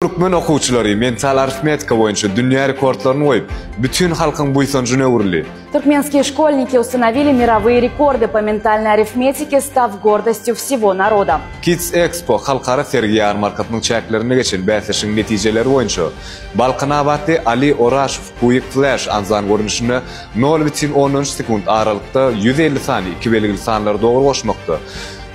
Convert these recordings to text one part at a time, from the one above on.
Türkmen okuwçylary mental arifmetika boýunça dünýä rekordlaryny goýup, bütin halkyň buýsanjyna öwrüldi. Туркменские школьники установили мировые рекорды по ментальной арифметике, став гордостью всего народа. Kids Expo halkara sergi-ýarmarkasynyň çäklerinde geçen bäsleşigiň netijeleri boýunça Balkanabatly Ali Oraşow Quick Flash anzan görnüşinde nol bütin ondan üç sekunt aralykda 150 sany iki belgili sanlary dogry goşmakda,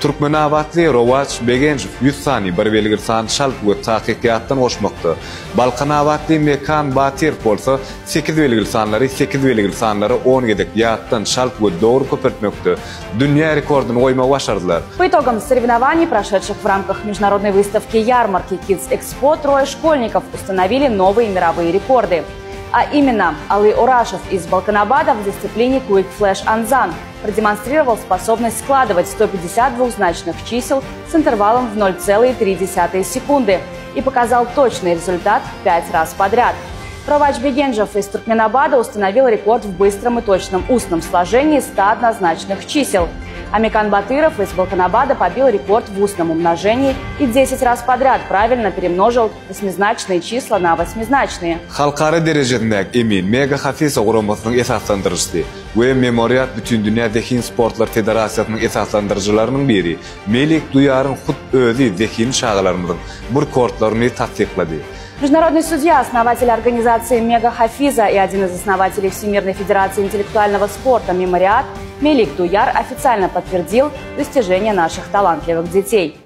Türkmenabatly Rowaç Begenjow 100 sany bir belgili sany çalt we takyk ýatdan goşmakda, Balkanabatly Mekan Batyrow bolsa sekiz belgili sanlary sekiz belgili sanlara on gezek ýatdan çalt we dogry köpeltmekde dünýä rekordyny goýmagy başardylar. По итогам соревнований, прошедших в рамках международной выставки-ярмарки Kids Expo, трое школьников установили новые мировые рекорды. А именно, Алы Орашев из Балканабада в дисциплине Quick Flash Anzan продемонстрировал способность складывать 150 двузначных чисел с интервалом в 0,3 секунды и показал точный результат пять раз подряд. Ровач Бегенджев из Туркменабада установил рекорд в быстром и точном устном сложении 100 однозначных чисел. А Мекан Батыров из Балканабада побил рекорд в устном умножении и 10 раз подряд правильно перемножил восьмизначные числа на восьмизначные. Halkara derejesindäki emin Mega Hafiza guramasynyň esaslandyryjysy we Memoriat Bütindünýä zehin sportlar federasiýasynyň esaslandyryjylarynyň biri Melik Duýaryň hut özi zehinli çagalarymyzyň bu rekordlaryny tassyklady. Международный судья, основатель организации Мега Хафиза и один из основателей Всемирной Федерации интеллектуального спорта «Мемориат» Мелик Дуяр официально подтвердил достижения наших талантливых детей.